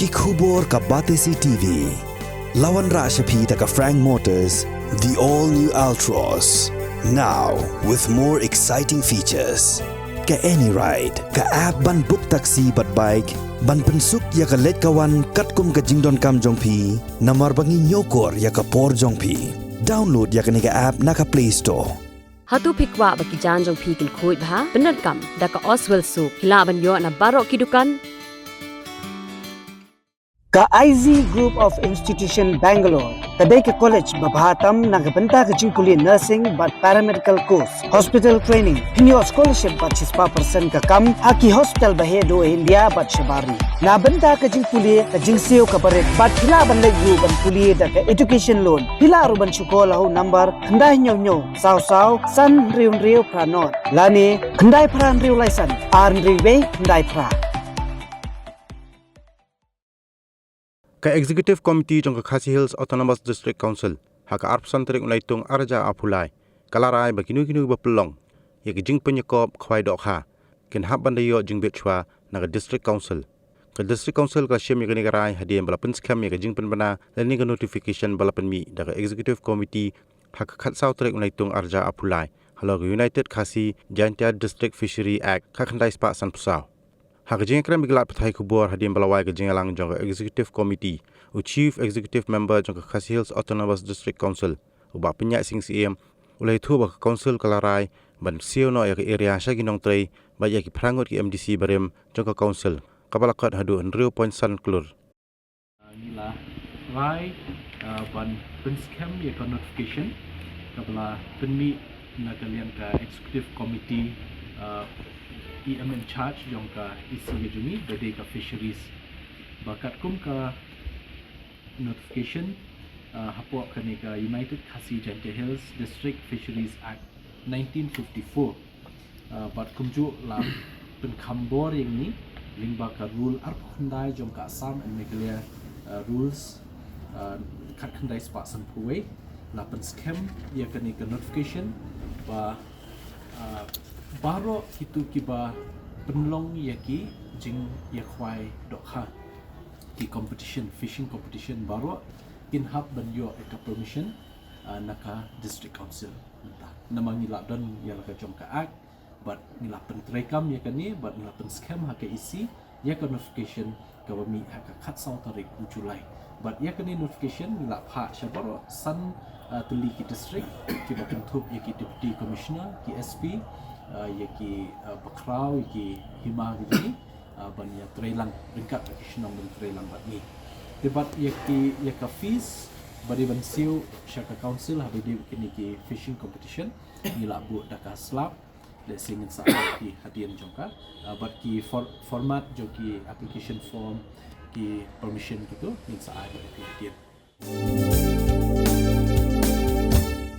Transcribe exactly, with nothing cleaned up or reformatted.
Ki khubor ka Batesi T V. La wanrah sha phi da ka Frank Motors, the all new Altroz. Now with more exciting features. Ka AnyRide, ka app ban book taxi bad bike, ban pynsuk ïa ka leit ka wan katkum ka jingdonkam jong phi, namar ba ngi ñiewkor ïa ka por jong phi. Download ïa kane ka app na ka Play Store. Hato phi kwah ba ki jaiñ jong phi kin khuid bha? Pyndonkam da ka Oswell Soap. Phi lah ban ïoh na baroh ki dukan. Ka I Z Group of Institution Bangalore ka dei ka college ba bha tam na ka bynta ka jingpule nursing bad paramedical course, hospital training, phin ïoh scholarship bad shispah percent ka kam ha ki hospital ba heh duh India bad shabar ri. Na bynta ka jingpule ka jingsiew ka barit bad phi lah ban leit ruh ban pule da ka education loan. Phi lah ruh ban shu call ha u number khyndai hynñiew hynñiew saw saw san hynriew hynriew phra nod lane khyndai phra hynriew lai san ar hynriew wei khyndai phra. Ka Executive Committee jong ka Khasi Hills Autonomous District Council ha ka arphew san tarik u Naitung arhajar arphew lai ka la rai ba kino kino ba pynlong ïa ka jingpynïakop khwai dohkha kin hap ban da ïoh jingbit shuwa na ka District Council. Ka District Council ka la shim ïa kane ka rai hadien ba la pynskhem ïa ka jingpynbna lane ka notification ba la pynmih da ka Executive Committee ha ka khatsaw tarik u Naitung arhajar arphew lai halor ka United Khasi Jaintia District Fishery Act khatkhyndai spah sanphew saw. Ha ka jingïakren bad ki lad pathai khubor hadien ba la wai ka jingïalang jong ka Executive Committee, u Chief Executive Member jong ka Khasi Hills Autonomous District Council, u Bah Pynïaid Sing Syiem, u la ïathuh ba ka Council ka la rai ban siew noh ïa ka area sha ki nongtrei bad ïa ki phra ngut ki M D C barim jong ka Council, kaba la kot haduh hynriew point san klur. Ah, ngi la rai, ah, ban pynskhem ïa ka notification kaba la pynmih na ka liang ka Executive Committee, ah, E M in charge jong ka E C ka jong ngi, ba dei ka Fisheries. Ba katkum ka notification, ah, hapoh kane ka United Khasi Jaintia Hills District Fisheries Act nineteen fifty-four. Ah, bad kumjuh la pynkham bor ïa ngi lyngba ka rule arphew khyndai jong ka Assam and Meghalaya, ah, rules, ah, khatkhyndai spah sanphew wei, la pynskhem ïa kane ka notification ba, ah, baroh kito kiba pynlong ïa ki jingïakhwai dohkha, ki competition, fishing competition baroh kin hap ban ïoh ïa ka permission, ah, na ka District Council mynta. Namar ngi la don ïa la ka jong ka Act, bad ngi la pyntreikam ïa kane, bad ngi la pynskhem ha ka E C ïa ka notification kaba mih ha ka khatsaw tarik u July. Bad ïa kane notification ngi la phah sha baroh san, ah, tylli ki district, kiba kynthup ïa ki Deputy Commissioner, ki S P, ah, ïa ki, ah, bakhraw, ïa ki hima ki jong ngi, ah, ban ïatreilang ryngkat bad ki shnong ban treilang bad ngi. Te bad ïa ki, ïa ka fees ba dei ban siew sha ka Council haba dei kine ki fishing competition, ngi la buh da ka slab. Lehse ngin sa ai ïa phi hadien jong ka, ah, bad ki for-, format jong ki application form, ki permission kito, ngin sa ai bad ïa phi hadien.